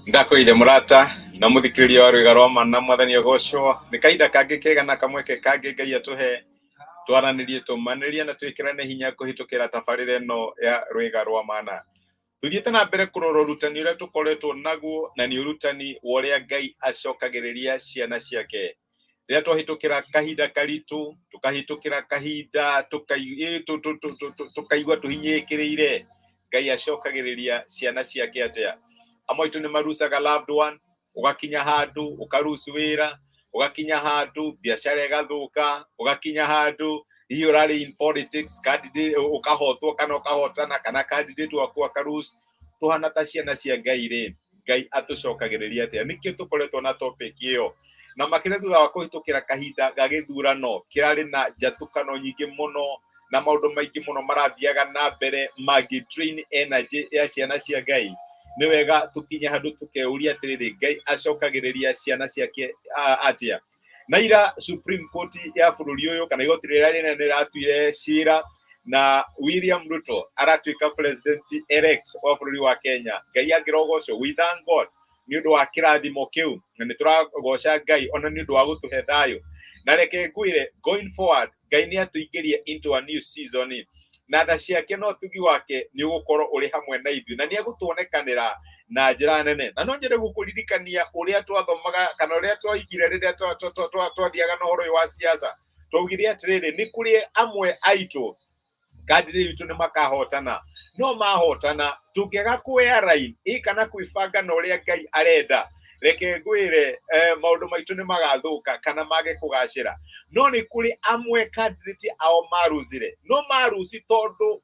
Ndakwĩire mũrata na mũthikĩrĩria wa rwĩga rwa mana, mwathani agocwo. Nĩ kahinda kangĩ kega na kamweke kangĩ Ngai atũhe twaranĩrie, tũmanĩrie na twĩkĩrane hinya kũhĩtũkĩra tabarĩra ĩno ya rwĩga rwa mana. Tũthiĩte na mbere kũrora ũrutani ũrĩa tũkoretwo naguo, na nĩ ũrutani wa ũrĩa Ngai acokagĩrĩria ciana ciake. Rĩrĩa twahĩtũkĩra kahinda karitũ, tũkahĩtũkĩra kahinda tũkaigua tũhinyĩrĩkĩrĩire, Ngai acokagĩrĩria ciana ciake atĩa? Amwe aitũ nĩ marucaga loved ones, ũgakinya handũ ũkarucu wĩra, ũgakinya handũ biacara ĩgathũka, ũgakinya handũ hihi ũrarĩ in politics candidate ũkahotwo kana ũkahotana, kana candidate waku akaruc. Tũhana ta ciana cia Ngai rĩ, Ngai atũcokagĩrĩria atĩa? Nĩkĩo tũkoretwo na topic ĩyo, na makĩria thutha wa kũhĩtũkĩra kahinda ga gĩthurano kĩrarĩ na njatũkano nyingĩ mũno na maũndũ maingĩ mũno marathiaga na mbere mangĩ drain energy ya ciana cia Ngai. Nĩ wega tũkinye handũ tũkeuria atĩrĩrĩ, Ngai acokagĩrĩria ciana ciake atĩa? Na ira Supreme Court ya bũrũri ũyũ, kana igoti rĩrĩa rĩnene, rĩratuire cira na William Ruto aratuĩka president elect wa bũrũri wa Kenya. Ngai angĩrogocwo. We thank God nĩ ũndũ wa kĩrathimo kĩu, na nĩ tũragoca Ngai ona nĩ ũndũ wa gũtũhe thayũ. Na reke ngwĩre, going forward, Ngai nĩ atũingĩrie into a new season, na tha ciake na ũtugi wake nĩ ũgũkorwo ũrĩ hamwe na ithuĩ, na nĩ egũtuonekanĩra na njĩra nene. Na no nyende gũkũririkania ũrĩa twathomaga kana ũrĩa twaigire rĩrĩa twathiaga na ũhoro ũyũ wa siasa. Twaugire atĩrĩrĩ, nĩ kũrĩ amwe aitũ kandire itũ nĩ makahotana, no mahotana tũngĩaga kwĩ align ĩ kana kwĩbanga na ũrĩa Ngai arenda, reke ngwĩre, maũndũ maitũ nĩ magathũka kana mage kũgacĩra. No nĩ kũrĩ amwe candidate ao maruzire, no maruci tondũ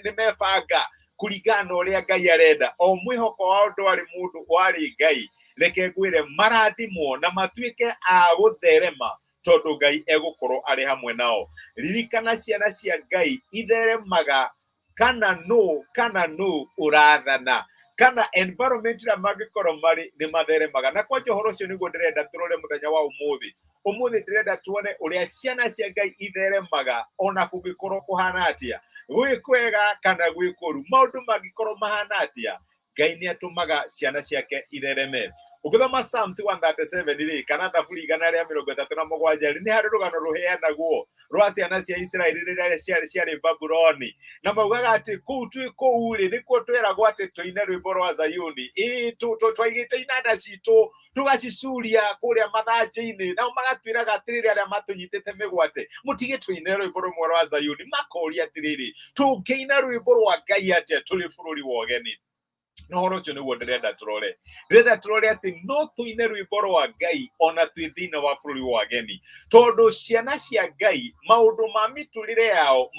nĩ mebanga kũringana na ũrĩa Ngai arenda. O mwĩhoko wao ndwarĩ mũndũ, warĩ Ngai. Reke ngwĩre, marathimwo na matuĩke a gũtherema tondũ Ngai egũkorwo arĩ hamwe nao. Ririkana, ciana cia Ngai itheremaga kana nũ ũrathana kana environment ĩrĩa mangĩkorwo marĩ, nĩ matheremaga. Na kwanja ũhoro ũcio nĩguo ndĩrenda tũrore mũthenya wa ũmũthĩ. Ũmũthĩ ndĩrenda tuone ũrĩa ciana cia Ngai itheremaga ona kũngĩkorwo kũhana atĩa, gwĩ kwega kana gwĩ kũru, maũndũ mangĩkorwo mahana atĩa, Ngai nĩ atũmaga ciana ciake ithereme. Ũngĩthoma Psalms 137 rĩ, kana Thaburi 137 rĩ, nĩ harĩ rũgano rũheanagwo rwa ciana cia Isiraeli rĩrĩa ciarĩ Babuloni, na maugaga atĩ kũu twĩ kũu rĩ, nĩkuo tweragwo atĩ tũine rwĩmbo rwa Zayuni. Ĩĩ, twaigĩte inanda citũ tũgacicuria kũrĩa mathanjĩ-inĩ, nao magatwĩraga atĩrĩrĩ, arĩa matũnyitĩte mĩgwate, mũtige tũine rwĩmbo rũmwe rwa Zayuni. Makoria atĩrĩrĩ, tũngĩina rwĩmbo rwa Ngai atĩa tũrĩ bũrũri wa ũgeni? Na ũhoro ũcio nĩguo ndĩrenda tũrore. Ndĩrenda tũrore atĩ no tũine rwĩmbo rwa Ngai ona twĩ thĩinĩ wa bũrũri wa ageni, tondũ ciana cia Ngai maũndũ ma mĩtũrĩre yao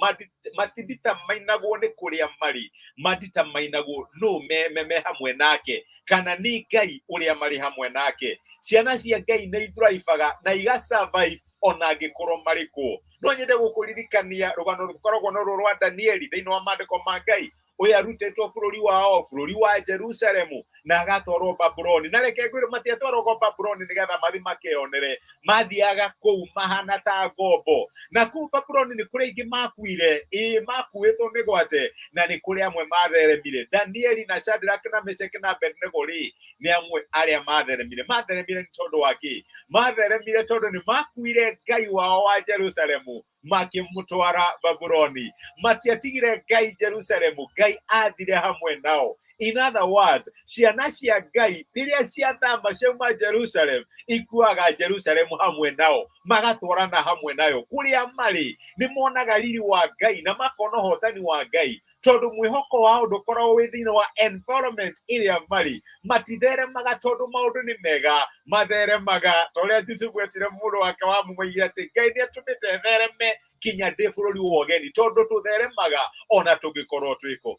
matiditamainagwo nĩ kũrĩa marĩ, maditamainagwo nũ me hamwe nake, kana nĩ Ngai ũrĩa marĩ hamwe nake. Ciana cia Ngai nĩ ithrivaga na iga survive ona angĩkorwo marĩ kũ. No nyende gũkũririkania rũgano rũkoragwo na rũrũ rwa Danieli thĩinĩ wa maandĩko ma Ngai. Ũyũ arutĩtwo bũrũri wao, bũrũri wa Jerusalemu, na agatwarwo Babuloni. Na reke ngwĩre, matiatwaragwo Babuloni nĩgetha mathi makeyonere, mathiaga kũu mahana ta ngombo. Na kũu Babuloni nĩ kũrĩ aingĩ makuire, ĩĩ, makuĩtwo mĩgwate, na nĩ kũrĩ amwe matheremire. Danieli na Shadrach na Meshach na Abednego rĩ, nĩ amwe arĩa matheremire. Matheremire nĩ tondũ wa kĩ? Matheremire tondũ nĩ makuire Ngai wao wa Jerusalemu makĩmũtwara Babuloni. Matiatigire Ngai Jerusalemu, Ngai athire hamwe nao. In other words, ciana cia Ngai rĩrĩa ciathama ciauma Jerusalem, ikuaga Jerusalemu hamwe nao, magatwarana hamwe nayo. Kũrĩa marĩ nĩ monaga riri wa Ngai na makona ũhotani wa Ngai, tondũ mwĩhoko wao ndũkoragwo wĩ thĩinĩ wa environment ĩrĩa marĩ. Matitheremaga tondũ maũndũ nĩ mega, matheremaga ta ũrĩa Jusufu etire mũndũ wake wa mũmũigire atĩ Ngai nĩ atũmĩte thereme kinya ndĩ bũrũri wa ũgeni, tondũ tũtheremaga ona tũngĩkorwo twĩkũ.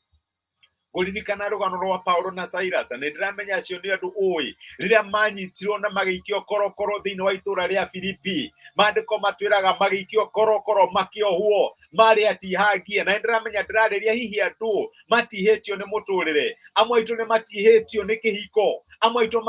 Ngũririkana rũgano rwa Paulo na Silas, na nĩ ndĩramenya acio nĩ andũ ũĩ, rĩrĩa manyitirwo na magĩikio korokoro thĩinĩ wa itũũra rĩa Filipi. Maandĩko matwĩraga magĩikio korokoro, makĩohwo, marĩ atihangie. Na nĩ ndĩramenya ndĩrarĩria hihi andũ matihĩtio nĩ mũtũrĩre. Amwe aitũ nĩ matihĩtio nĩ kĩhiko, Amwe aitũ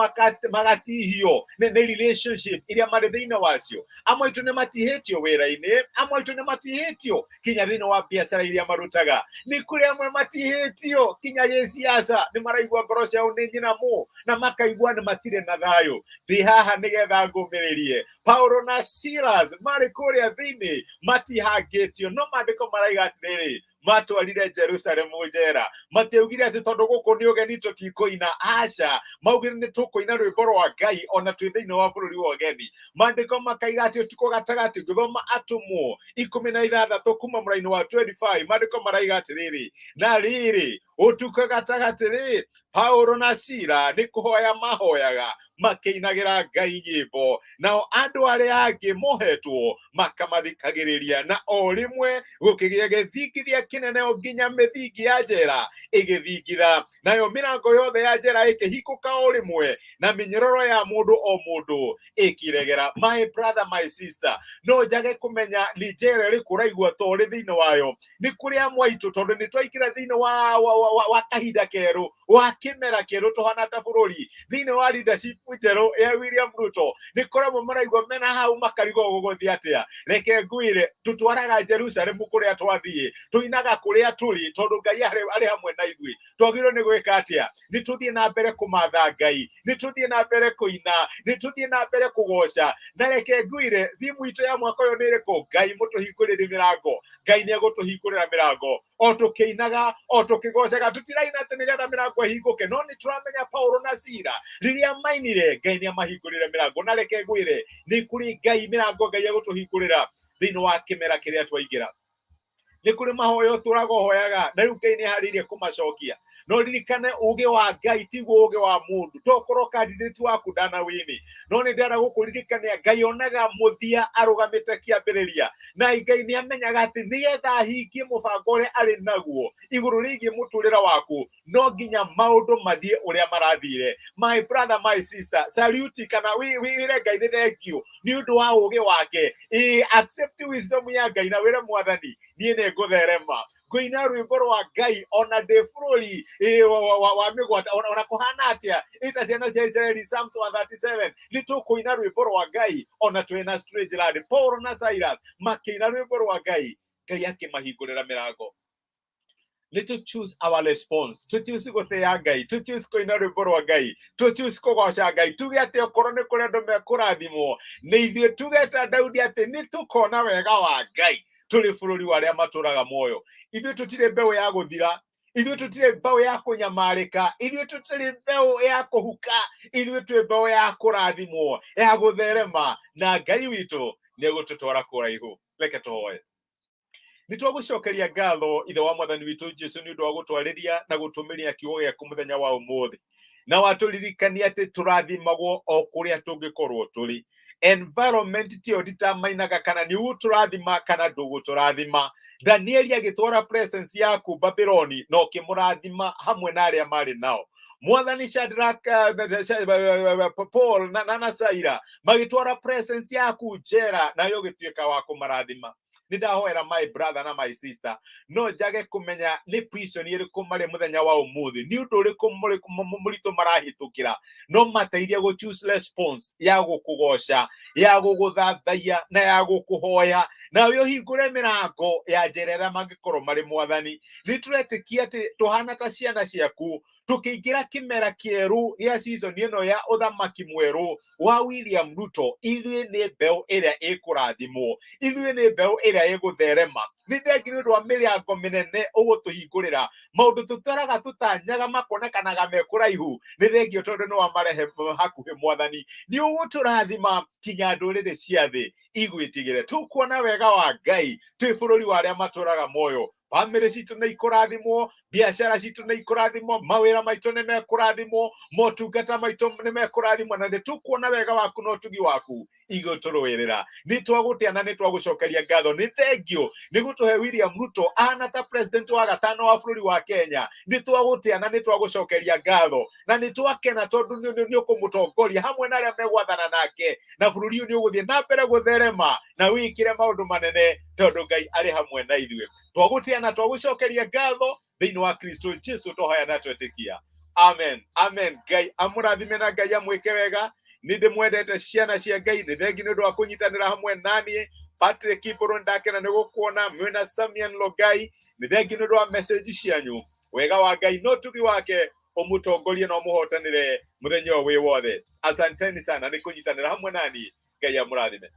magatihio nĩ relationship iria marĩ thĩinĩ wacio. Amwe aitũ nĩ matihĩtio wĩra-inĩ, amwe aitũ nĩ matihĩtio kinya thĩinĩ wa biacara iria marutaga. Nĩ kũrĩ amwe matihĩtio kinya gĩciaca, nĩ maraigua ngoro ciao nĩ nyinamu na makaigua nĩ matirĩ na thayũ. Ndĩ haha nĩgetha ngũmĩrĩrie. Paulo na Silas marĩ kũrĩa thĩinĩ matihangĩtio, no maandĩko maraiga atĩrĩrĩ, matwarire Jerusalemu njera. Matiaugire atĩ tondũ gũkũ nĩ ũgeni tũtikũina, aca, maugire nĩ tũkũina rwĩmbo rwa Ngai ona twĩ thĩinĩ wa bũrũri wa ũgeni. Maandĩko makaiga atĩ ũtukũ gatagatĩ, ngĩthoma Atũmwo 16 kuma mũraini wa 25, maandĩko maraiga atĩrĩrĩ, na rĩrĩ ũtukũ gatagatĩ rĩ, Paulo na Sila nĩ kũhoya mahoyaga makĩinagĩra Ngai nyĩmbo, nao andũ arĩa angĩ mohetwo makamathikagĩrĩria, na o rĩmwe gũkĩgĩa gĩthingithia kĩnene o nginya mĩthingi ya njera ĩgĩthingitha, nayo mĩrango yothe ya njera ĩkĩhingũka o rĩmwe, na mĩnyororo ya mũndũ o mũndũ ĩkĩregera. My brother, my sister, no njage kũmenya nĩ njera ĩrĩkũ ũraigua ta ũrĩ thĩinĩ wayo. Nĩ kũrĩ amwe aitũ tondũ nĩ twaingĩra thĩinĩ wa kahinda kerũ, wa kĩmera kĩerũ, tũhana ta bũrũri thĩinĩ wa leadership njerũ ya William Ruto. Nĩ kũrĩ amwe maraigua mena hau makarigwo gũgũthiĩ atĩa. Reke ngwĩre, tũtwaraga Jerusalemu kũrĩa twathiĩ, tũinaga kũrĩa tũrĩ, tondũ Ngai arĩ hamwe na ithuĩ. Twagĩrĩirwo nĩ gwĩka atĩa? Nĩ tũthiĩ na mbere kũmatha Ngai, nĩ tũthiĩ na mbere kũina, nĩ tũthiĩ na mbere kũgoca. Na reke ngwĩre, thimu itũ ya mwaka ũyũ nĩ ĩrĩkũ? Ngai mũtũhingũrĩre mĩrango. Ngai nĩ egũtũhingũrĩra mĩrango o tũkĩinaga, o tũkĩgocaga. Tũtiraina atĩ nĩgetha mĩrango ĩhingũke, no nĩ tũramenya Paulo na Sila rĩrĩa mainire, Ngai nĩ amahingũrĩre mĩrango. Na reke ngwĩre, nĩ kũrĩ Ngai mĩrango Ngai egũtũhingũrĩra thĩinĩ wa kĩmera kĩrĩa twaingĩra. Nĩ kũrĩ mahoya ũtũraga ũhoyaga na rĩu Ngai nĩ aharĩirie kũmacokia. No ririkane, ũgĩ wa Ngai tiguo ũgĩ wa mũndũ. Tokorwo candidate waku ndanawini, no nĩ ndĩrenda gũkũririkania Ngai onaga mũthia arũgamĩte kĩambĩrĩria, na Ngai nĩ amenyaga atĩ nĩgetha ahingie mũbango ũrĩa arĩ naguo igũrũ rĩgiĩ mũtũrĩre waku, no nginya maũndũ mathiĩ ũrĩa marathire. My brother, my sister, salute kana wĩre Ngai nĩ thengiũ nĩ ũndũ wa ũgĩ wake. Ĩ accept wisdom ya Ngai na wĩre Mwathani, niĩ nĩ ngũtherema ngũina rwĩmbo rwa Ngai ona ndĩ bũrũri wa mĩgwate, ona kũhana atĩa. Ĩta ciana cia Israeli, Psalms 137, nĩ tũkũina rwĩmbo rwa Ngai ona twĩ na strange land. Paul na Silas makĩina rwĩmbo rwa Ngai, Ngai akĩmahingũrĩra mĩrango. Nĩ to choose our response, to choose gũtĩĩa Ngai, to choose kũina rwĩmbo rwa Ngai, to choose kũgoca Ngai. Tuge atĩ okorwo nĩ kũrĩ andũ mekũrathimwo nĩ ithuĩ, tuge ta Daudi atĩ nĩ tũkona wega wa Ngai tũrĩ bũrũri wa arĩa matũraga muoyo. Ithuĩ tũtirĩ mbeũ ya gũthira, ithuĩ tũtirĩ mbeũ ya kũnyamarĩka, ithuĩ tũtirĩ mbeũ ya kũhuka, ithuĩ twĩ mbeũ ya kũrathimwo, ya gũtherema, na Ngai witũ nĩ egũtũtwara kũraihu. Reke tũhoe. Nĩ twagũcokeria ngatho, Ithe wa Mwathani witũ Jesu, nĩ ũndũ wa gũtwarĩria na gũtũmĩria kiugo gĩaku mũthenya wa ũmũthĩ, na watũririkania atĩ tũrathimagwo o kũrĩa tũngĩkorwo tũrĩ. Environment tiyo determinaga kana nĩ ũgũtũrathima kana ndũgũtũrathima. Danieli agĩtwara presence yaku Babyloni na ũkĩmũrathima hamwe na arĩa marĩ nao. Mwathani, Shadrach, Paul na Saira magĩtwara presence yaku njera, nayo ũgĩtuĩka wa kũmarathima. Nĩ ndahoera my brother na my sister, no njage kũmenya nĩ prison ĩrĩkũ marĩ mũthenya wa ũmũthĩ, nĩ ũndũ ũrĩkũ mũritũ marahĩtũkĩra, no mateithie gũ choose response ya gũkũgoca, ya gũgũthathaiya na ya gũkũhoya, nawe ũhingũre mĩrango ya njera ĩrĩa mangĩkorwo marĩ. Mwathani, nĩ tũretĩkia atĩ tũhana ta ciana ciaku tũkĩingĩra kĩmera kĩerũ gĩa season ĩno ya ũthamaki mwerũ wa William Ruto, ithuĩ nĩ mbeũ ĩrĩa ĩkũrathimwo, ithuĩ nĩ mbeũ ĩrĩa ĩgũtherema. Nĩ thengi nĩ ũndũ wa mĩrango mĩnene ũgũtũhingũrĩra, maũndũ tũtaraga tũtanyaga makonekanaga me kũraihu. Nĩ thengio tondũ nĩ wamarehe hakuhĩ. Mwathani, nĩ ũgũtũrathima kinya ndũrĩrĩ cia thĩ igwĩtigĩre. Tũkuona wega wa Ngai twĩ bũrũri wa arĩa matũraga muoyo. Bamĩrĩ citũ nĩ ikũrathimwo, biacara citũ nĩ ikũrathimwo, mawĩra maitũ nĩ mekũrathimwo, motungata maitũ nĩ mekũrathimwo, na nĩ tũkuona wega waku na ũtugi waku igũtũrũĩrĩra. Nĩ twagũtĩa na nĩ twagũcokeria ngatho. Nĩ thengio nĩ gũtũhe William Ruto ahana ta president wa gatano wa bũrũri wa Kenya. Nĩ twagũtĩa na nĩ twagũcokeria ngatho, na nĩ twakena tondũ nĩ ũkũmũtongoria hamwe na arĩa megwathana nake, na bũrũri ũyũ nĩ ũgũthiĩ na mbere gũtherema na wĩkĩre maũndũ manene tondũ Ngai arĩ hamwe na ithuĩ. Twagũtĩa na twagũcokeria ngatho thĩinĩ wa Kristo Jesu twahoya na twetĩkia. Amen, amen. Ngai amũrathime na Ngai amwĩke wega. Nĩ ndĩmwendete ciana cia Ngai. Nĩ thengi nĩ ũndũ wa kũnyitanĩra hamwe naniĩ. Patrick Mbũrũ, ndakena nĩ gũkuona. Mwĩna Samian Logai, nĩ thengi nĩ ũndũ wa message cianyu. Wega wa Ngai no tugi wake ũmũtongorie na ũmũhotanĩre mũthenya ũyũ wĩ wothe. Asanteni sana nĩ kũnyitanĩra hamwe naniĩ. Ngai amũrathime.